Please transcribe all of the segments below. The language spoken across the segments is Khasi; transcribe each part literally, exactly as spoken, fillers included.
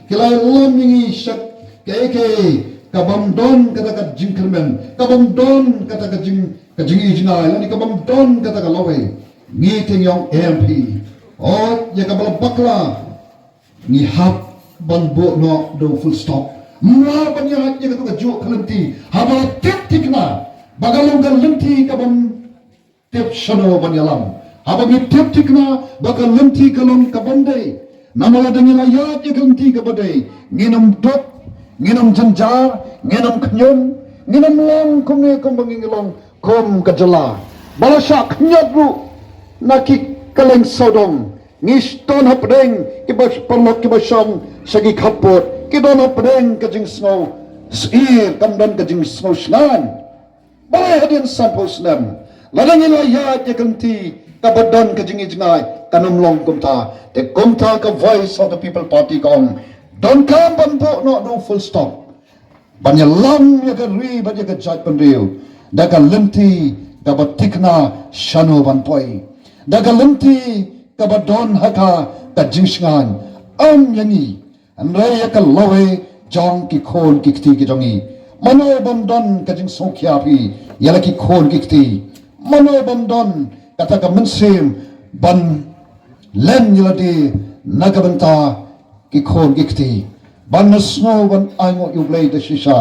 Ki la ïalam ïa ngi sha kaei kaei ka bym don kata ka jingkyrmen, ka bym don kata ka jing, ka jingijngai, lane ka bym don kata ka lawei. Ngi te ngi ong em phi, ot ïa kaba la bakla ngi hap ban buh noh da u full stop. Mla ban ïaid ïa katu ka juh ka lynti haba tip thikna ba ka long ka lynti ka bym tip shano ban ïalam. Haba ngi tip thikna ba ka lynti ka long ka bym dei, namar lada ngi la ïaid ïa ka lynti kaba dei, ngin ym duk, ngin ym jynjar, ngin ym khñium, ngin ym long kumne kumba ngi long kum ka jylla ba la shah khñiot ruh na ki kylleng sawdong. Ngi don hapdeng kiba paralok kiba shong sha ki khatput, ki don hapdeng ka jingsngew syier, kam don ka jingsngew shngaiñ. Balei hadien sanphew snem, lada ngi la ïaid ïa ka lynti kaba don ka jingijngai, kan ym long kumta? Te kumta ka Voice of the People Party ka ong, donkam ban buh noh da u full stop ban ïalam ïa ka ri bad ïa ka jaitbynriew da ka lynti kaba thikna shano ban poi, da ka lynti kaba don ha ka ka jingshngaiñ, ym ïa ngi, hynrei ïa ka lawei jong ki khun ki kti ki jong ngi. Mano bym don ka jingsngewkhia phi ïa la ki khun ki kti? Mano bym don kata ka mynsiem ban len ïa lade na ka bynta ki khun ki kti? Ban ym sngew ban ainguh ïa U Blei da shisha.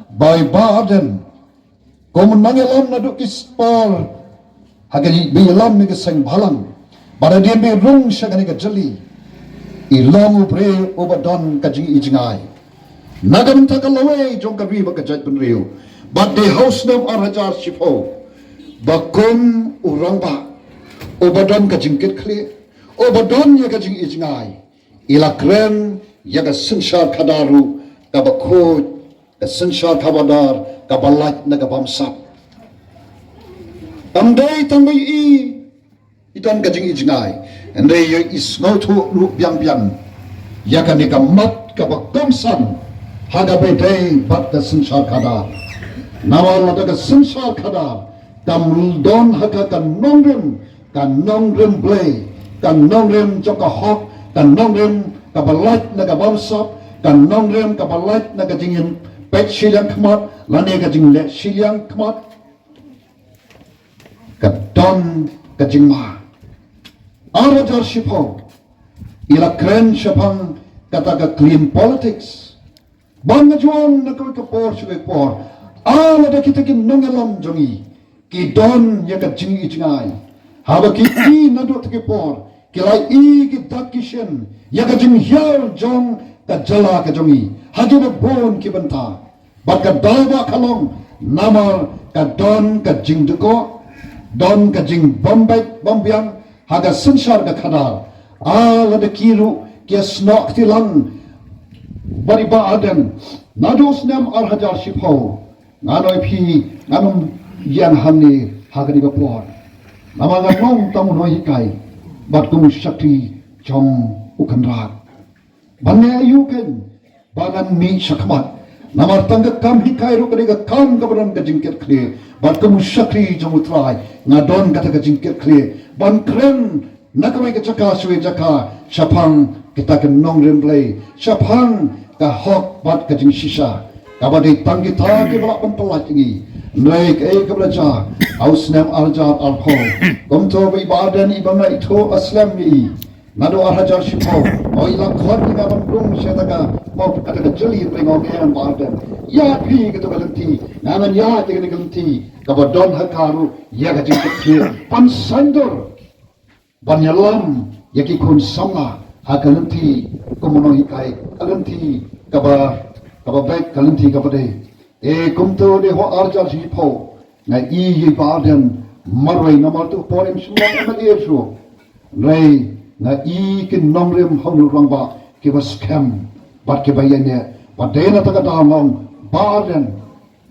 Ba i Bah Ardent, kum u nongïalam naduh ki spah ha ka ba ïalam ïa ka seng bhalang, bad hadien ba i rung sha kane ka jylli, i long u briew uba don ka jingijngai na ka bynta ka lawei jong ka ri bad ka jaitbynriew. Bad dei ha u snem ar hajar shiphew ba kum u rangbah uba don ka jingkitkhlieh, uba don ïa ka jingijngai, i la kren ïa ka synshar khadar ruh kaba khuid, ka synshar khadar kaba lait na ka bamsap. Ym dei tang ba i i don ka jingijngai, hynrei i sngewthuh ruh biang biang ïa kane ka mat kaba kongsan ha kaba ïadei bad ka synshar khadar. Namar lada ka synshar khadar kam don ha ka ka nongrim, ka nongrim Blei, ka nongrim jong ka hok, ka nongrim kaba lait na ka bamsap, ka nongrim kaba lait na ka jingïapeit shiliang khmat lane ka jingleh shiliang khmat, ka don ka jingma. Ar hajar shiphew i la kren shaphang kata ka clean politics. Bad nga ju ong na kawei ka por sha kawei ka por, ah, lada kita ki nongïalam jong ngi ki don ïa ka jingijngai, haba ki i naduh kata ka por, ki la i ki dak ki shin ïa ka jinghiar jong ka jylla ka jong ngi ha kiba bun ki bynta. Bad ka daw ba ka long namar ka don ka jingdukok, don ka jingbym beit bym biang ha ka synshar ka khadar. Ah, lada ki ruh ki ïasnoh kti lang bad i Bah Ardent naduh u snem ar hajar shiphew, ngan ong ïa phi, ngan ym ïeng hangne ha kane ka por. Namar ngan long tang u nonghikai bad kum u shakri jong u Kynrad. Ban ne aïu kein ba ngan mih shakhmat? Namar tang ka kam hikai ruh ka dei ka kam kaba don ka jingkitkhlieh. Bad kum u shakri jong U Trai nga don kata ka jingkitkhlieh ban kren na kawei ka jaka sha kawei ka jaka shaphang kita ki nongrim Blei, shaphang ka hok bad ka jingshisha. Kaba dei tang kita kiba lah ban pyllait ïa ngi. Hynrei kaei kaba la jia ha u snem ar hajar arphew, kumto ba i Bah Ardent i bym lah ithuh slem ïa i. Naduh ar hajar shiphew, oh, i la khot ïa nga ban rung sha kata ka pop, kata ka jylli, hynrei nga ong em Bah Ardent, ïa phi kata ka lynti, nga ngan ïa kata ka lynti kaba don ha ka ruh ïa ka jingkitkhlieh ban saiñdur ban ïalam ïa ki khun samla ha ka lynti kum u nonghikai, ka lynti kaba, kaba beit, ka lynti kaba dei. E kumto de, ha u ar hajar shiphew nga i ïa i Bah Ardent marwei, namar tu por im shu wan M L A shuh. Hynrei nga i ki nongrim ha u rangbah kiba skhem bad kiba ïaineh. Bad dei na kata ka daw nga ong Bah Ardent,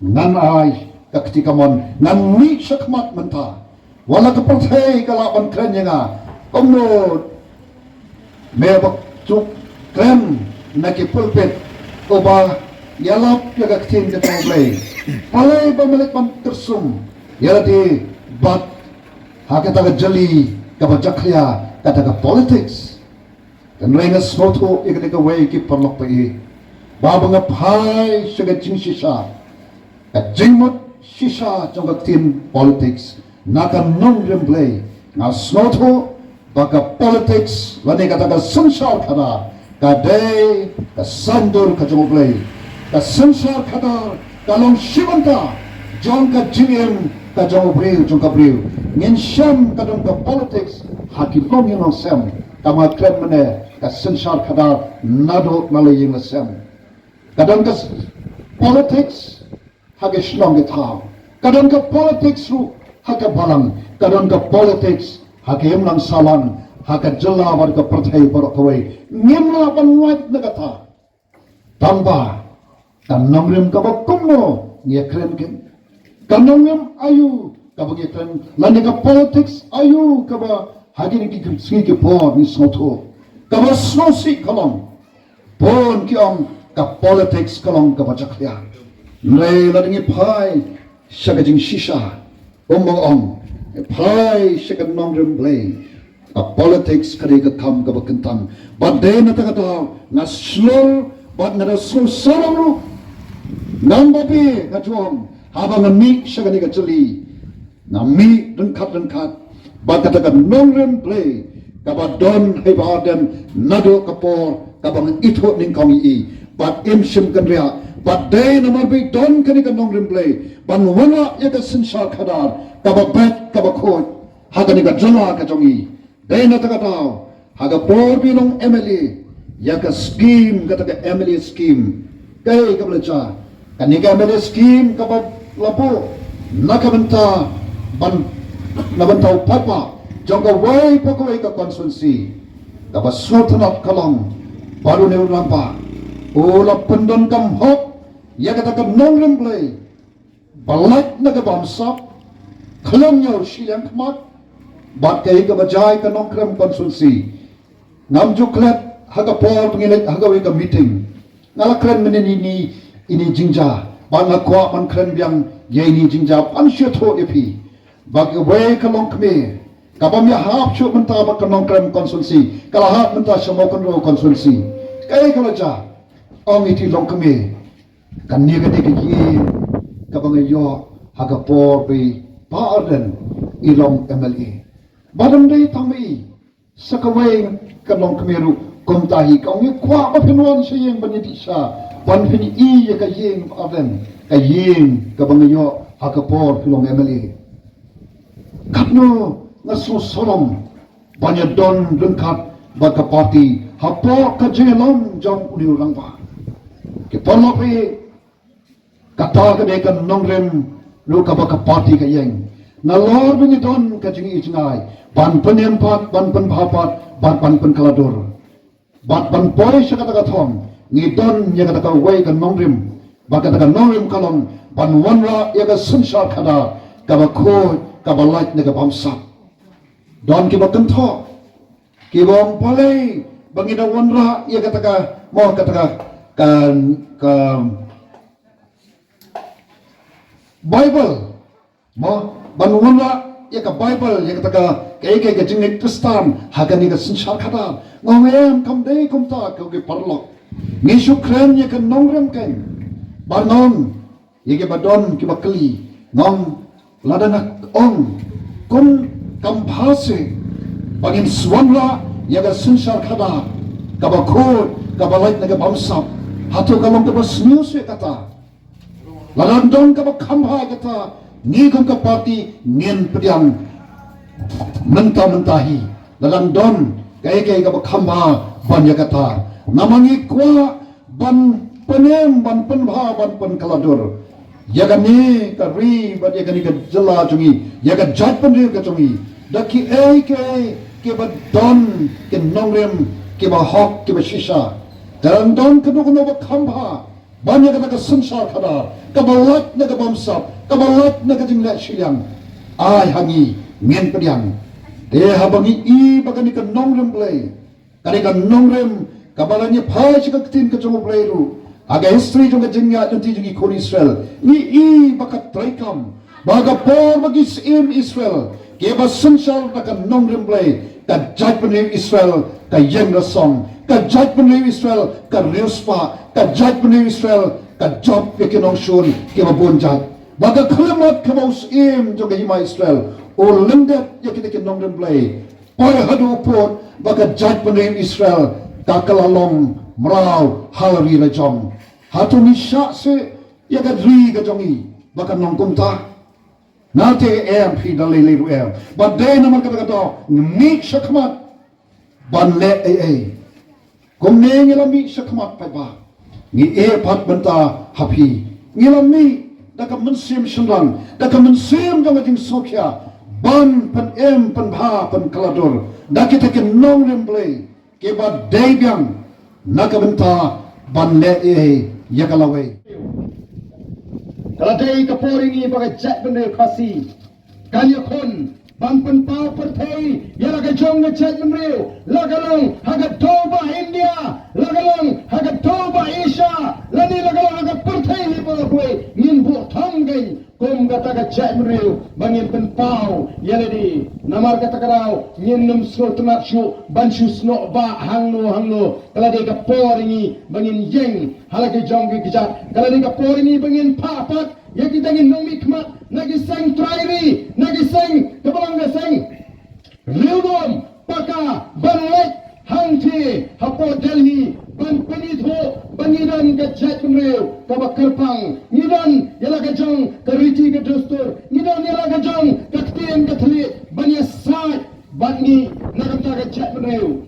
ngan ai ka kti kamon, ngan mih shakhmat mynta. Wat la ka pyrthei ka lah ban kren ïa nga kumno, me ba shu kren na ki pulpit, uba ïalap ïa ka ktien ka jong U Blei. Balei ba me leit ban kyrsum ïa lade bad ha kata ka jylli kaba jakhlia, kata ka politics? Hynrei nga sngewthuh ïa kane kawei ki paralok ba ïeit, ba ba nga phai sha ka jingshisha, ka jingmut shisha jong ka ktien politics na ka nongrim Blei, nga sngewthuh ba ka politics lane kata ka synshar khadar ka dei ka saiñdur ka jong U Blei. Ka synshar khadar ka long shi bynta jong ka jingim ka jong u briew, jong ka briew. Ngin shem ka dong ka politics ha ki longïing longsem, kaba nga kren mynne ka synshar khadar naduh na la ïing la sem. Ka dong ka s-, politics ha ka shnong ka thaw. Ka dong ka politics ruh ha ka balang. Ka dong ka politics ha ka imlang sahlang, ha ka jylla bad ka pyrthei baroh kawei. Ngim lah ban wad na kata. Tangba ka nongrim kaba kumno ngi ïa kren kein? Ka nongrim aïu kaba ngi ïa kren? Lane ka politics aïu kaba ha kine ki sngi ki por ngi sngewthuh kaba sngewsih ka long? Bun ki ong ka politics ka long kaba jakhlia. Hynrei lada ngi phai sha ka jingshisha, kumba nga ong, phai sha ka nongrim Blei, ka politics ka dei ka kam kaba kyntang. Bad dei na kata ka daw nga shlur bad nga da sngewsarong ruh. Ngam babe nga ju ong, haba nga mih sha kane ka jylli, nga mih ryngkat ryngkat bad kata ka nongrim Blei kaba don ha i Bah Ardent naduh ka por kaba nga ithuh nyngkong ïa i. Bad im shym kynriah, bad dei namar ba i don kane ka nongrim Blei ban wanrah ïa ka synshar khadar kaba beit kaba khuid ha kane ka jylla ka jong i. Dei na kata ka daw, ha ka por ba i long M L A, ïa ka skim, kata ka M L A skim, kaei kaba la jia? Kane ka M L A skim kaba la buh na ka bynta ban, na bynta u paidbah jong kawei pa kawei ka constituency. Kaba sngewtynnat ka long ba une u rangbah u la pyndonkam hok ïa kata ka nongrim Blei ba lait na ka bamsap, khlem ñiew shiliang khmat. Bad kaei kaba jia ïa ka Nongkrem constituency, ngam ju klet ha ka por ba ngi leit ha kawei ka meeting. Nga la kren mynnin ine, ine i jingjia, bad nga kwah ban kren biang ïa ine i jingjia ban shu ïathuh ïa phi ba kawei ka longkmie kaba ym ïahap shuh mynta bad ka Nongkrem constituency, ka la hap mynta sha Mawkynrew constituency. Kaei ka la jia? Ong iti i longkmie, kane ka dei ka ïing kaba nga ïoh ha ka por ba i Bah Ardent i long M L A. Bad ym dei tang ma i, sa kawei ka longkmie ruh kumta hi, ka ong, ngi kwah ba phin wan sha ïing ban ïadih sha, ban phin ïohi ïa ka ïing Bah Ardent, ka ïing kaba nga ïoh ha ka por phi long M L A. Katno nga sngewsarong ban ïadon ryngkat bad ka party hapoh ka jingïalam jong une u rangbah. Ki paralok, kata ka dei ka nongrim ruh kaba ka party ka ïeng. Nalor ba ngi don ka jingi jngai ban pynim pat, ban pynbha pat, ban, ban pynkylla dur, bad ban poi sha kata ka thong, ngi don ïa kata kawei ka nongrim, bad kata ka nongrim ka long ban wanrah ïa ka synshar khadar kaba khuid, kaba lait na ka bamsap. Don kiba kynthoh, kiba ong balei ba ngi da wanrah ïa kata ka, mo, kata ka, ka, ka Baibl, mo, ban wanrah ïa ka Baibl, ïa kata ka, kaei kaei ka jingngeit Khristan ha kane ka synshar khadar. Nga ong em, kam dei kumta ko ki paralok. Ngi shu kren ïa ka nongrim kein. Bad nga ong ïa kiba don kiba kylli, nga ong, lada nga ong kum kam bha shuh ba ngin sa wanrah ïa ka synshar khadar kaba khuid, kaba lait na ka bamsap, hato ka long kaba sniew shuh kata? Lada don kaba kham bha kata, ngi kum ka party ngin pdiang mynta mynta hi. Lada don kaei kaei kaba kham bha ban ïa kata, namar ngi kwah ban pynim, ban pynbha, ban pynkylla dur ïa kane ka ri bad ïa kane ka jylla jong ngi, ïa ka jaitbynriew ka jong ngi, da kiei kiei kiba don ki nongrim kiba hok, kiba shisha. Te lada don kano kano ba kham bha ban ïa kata ka synshar khadar kaba lait na ka bamsap, kaba lait na ka jingleh shiliang, ai ha ngi, ngin pdiang. Te haba ngi i ba kane ka nongrim Blei, kane ka nongrim kaba la ngi phai sha ka ktien ka jong U Blei ruh, ha ka history jong ka jingïaid lynti jong ki khun Israel, ngi i ba ka treikam, ba ka por ba ki syiem Israel Kiba synshar da ka nongrim Blei, ka jaitbynriew Israel ka ïeng rasong, ka jaitbynriew Israel ka riewspah, ka jaitbynriew Israel ka jop ïa ki nongshun kiba bun jait. Ba ka khyllipmat kaba u syiem jong ka hima Israel u lyndet ïa kita ki nongrim Blei, poi haduh u pud ba ka jaitbynriew Israel ka kylla long mraw ha la ri la jong. Hato ngi shah seh ïa ka ri ka jong ngi ba kan long kumta? Nangta em, phi da lei lei ruh em. Bad dei namar kata ka daw ngi mih shakhmat ban leh ei ei. Kumne ngi la mih shakhmat paidbah, ngi ïeh pat bynta ha phi. Ngi la mih da ka mynsiem shynrang, da ka mynsiem jong ka jingsngewkhia, ban pynim pynbha pynkylla dur da kita ki nongrim Blei kiba dei biang na ka bynta ban leh ei ei ïa ka lawei. Ka la dei ka por ïa ngi ba ka jaitbynriew Khasi kan ïakhun ban pynpaw pyrthei ïa la ka jong ka jaitbynriew, la ka long ha ka dewbah India, la ka long ha ka dewbah Asia, lane la ka long ha ka pyrthei hi baroh kawei. Ngin buh thong kein kum kata ka jaitbynriew ba ngin pynpaw ïa lade. Namar kata ka daw ngin ym sngewtynnat shuh ban shu snoh bah hangno hangno. Ka la dei ka por ïa ngi ba ngin ïeng ha la ki jong ki kjat. Ka la dei ka por ïa ngi ba ngin phah pat ïa kita ki nongmihkhmat na ki seng trai ri, na ki seng kaba long ka seng riewdom paka ban leit hangtei hapoh Delhi ban pynithuh ba ngi don ka jaitbynriew kaba kyrpang, ngi don ïa la ka jong ka riti ka dustur, ngi don ïa la ka jong ka ktien ka thylliej ban ïasaid bad ngi na ka bynta ka jaitbynriew.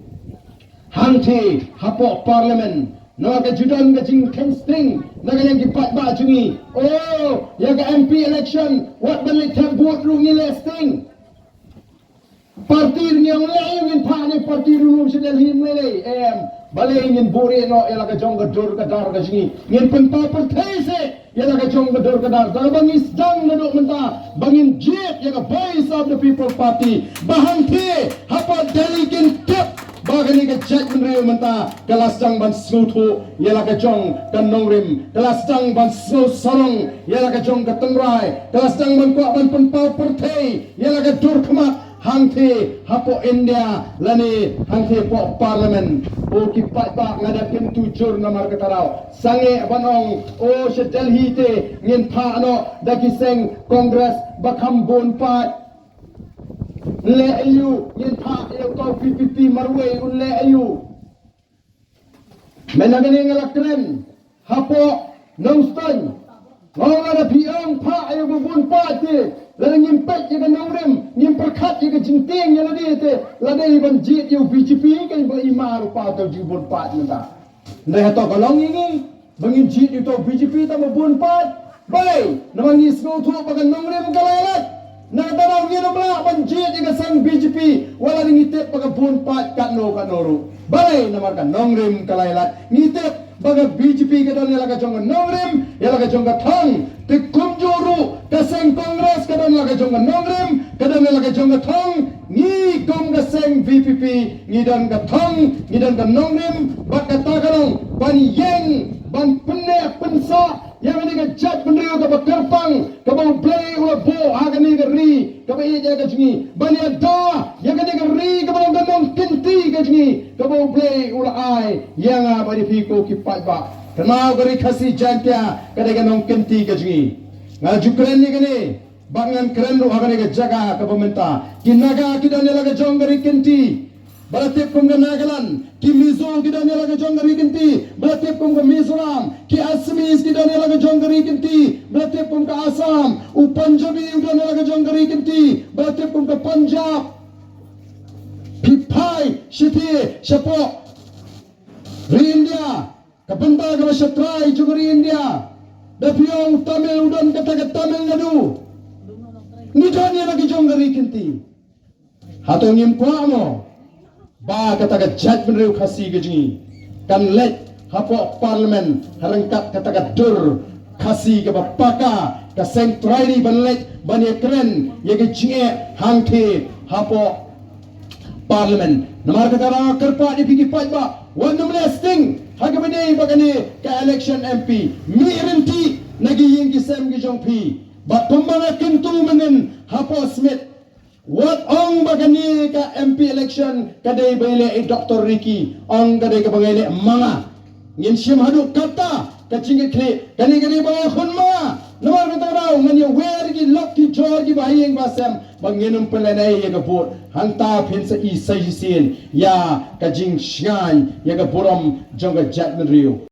Hangtei hapoh Parliament, namar ka ju don ka jingkheiñ sting na ka liang ki paidbah jong ngi. Oh, ïa ka M P election wat ban leit thep vote ruh ngi leh sting. Party ngi ong lei ngin phah ne party ruh ruh sha Delhi ym lei lei em. Balei ngin buhrieh noh ïa la ka jong ka dur ka dar ka jong ngi? Ngin pynpaw pyrthei seh ïa la ka jong ka dur ka dar. Tang ba ngi sdang naduh mynta ba ngin jied ïa ka Voice of the People Party ba hangtei hapoh Delhi kin tip ba kane ka jaitbynriew mynta ka la sdang ban sngewthuh ïa la ka jong ka nongrim, ka la sdang ban sngewsarong ïa la ka jong ka tynrai, ka la sdang ban kwah ban pynpaw pyrthei ïa la ka dur khmat hangtei hapoh India lane hangtei hapoh Parliament. O ki paidbah, nga da kyntu jur namar kata ka daw. Sangeh ban ong, o sha Delhi te ngin phah noh da ki seng Congress ba kham bun paid. Leh aïu? Ngin phah ïa uto u P P P marwei un leh aïu? Mynta kane nga la kren hapoh Nongstoiñ. Nga ong lada phi ong phah ïa uba bun paid te, lada ngim peit ïa ka nongrim, ngim pyrkhat ïa ka jingtieng ïa lade te, lada i ban jied ïa u B J P ka i ba i mar u pa uta u jingbun paid mynta. Hynrei hato ka long ïa ngi ba ngin jied ïa uta u B J P tang ba bun paid? Balei? Namar ngi sngewthuh ba ka nongrim ka la ïalait. Na kata daw ngin ym lah ban jied ïa ka seng B J P wat la ngi tip ba ka bun paid katno katno ruh. Balei? Namar ka nongrim ka la ïalait. Ngi tip ba ka B J P ka don ïa la ka jong ka nongrim, ïa la ka jong ka thong. Te kumjuh ruh ka seng Congress ka don la ka jong ka nongrim, ka don ïa la ka jong ka thong. Ngi kum ka seng V P P ngi don ka thong, ngi don ka nongrim, bad kata ka long ban ïeng ban pynneh pynsah ïa kane ka jaitbynriew kaba kyrpang, kaba U Blei u la buh ha kane ka ri kaba ïeit ïa ka jong ngi, ban ïada ïa kane ka ri kaba long ka nongkynti ka jong ngi, kaba U Blei u la ai ïa nga bad ïa phi ko ki paidbah. Kynmaw, ka ri Khasi Jaiñtia ka dei ka nongkynti ka jong ngi. Nga ju kren ïa kane, bad ngan kren ruh ha kane ka jaka kaba mynta. Ki Naga ki don ïa la ka jong ka ri kynti ba la tip kum ka Nagaland. Ki Mizo ki don ïa la ka jong ka ri kynti ba la tip kum ka Mizoram. Ki Assamese ki don ïa la ka jong ka ri kynti ba la tip kum ka Assam. U Punjabi u don ïa la ka jong ka ri kynti ba la tip kum ka Punjab. Phi phai shathie shapoh ri India, ka bynta kaba shatrai jong ka ri India, da phi ong u Tamil u don kata ka Tamil Nadu. Ngi don ïa la ka jong ka ri kynti. Hato ngim kwah mo ba kata ka jaitbynriew Khasi ka jong ngi kan leit hapoh Parliament ha ryngkat kata ka dur Khasi kaba paka, ka seng trai ri ban leit ban ïakren ïa ka jingeh hangthie hapoh Parliament? Namar kata nga kyrpad ïa phi ki paidbah, wat nym leh sting ha kaba ïadei bad kane ka election M P. Mih ryntih na ki ïing ki sem ki jong phi. Bad kumba nga kyntu mynnin hapoh Smit, Wat ong ba kane ka M P election ka dei ba ïaleh i Doctor Ricky, ong ka dei kaba ngi ïaleh ma nga. Ngin shim haduh katta ka jingkitkhlieh, kane ka dei ba nga khun ma nga. Namar kata ka daw ngan ïawer ki lok ki jor kiba ha ïing ba sem ba ngin ym pynlehnoh ïa ka vote. Hangta phin sa i sa shisien ïa ka jingshngaiñ ïa ka burom jong ka jaitbynriew.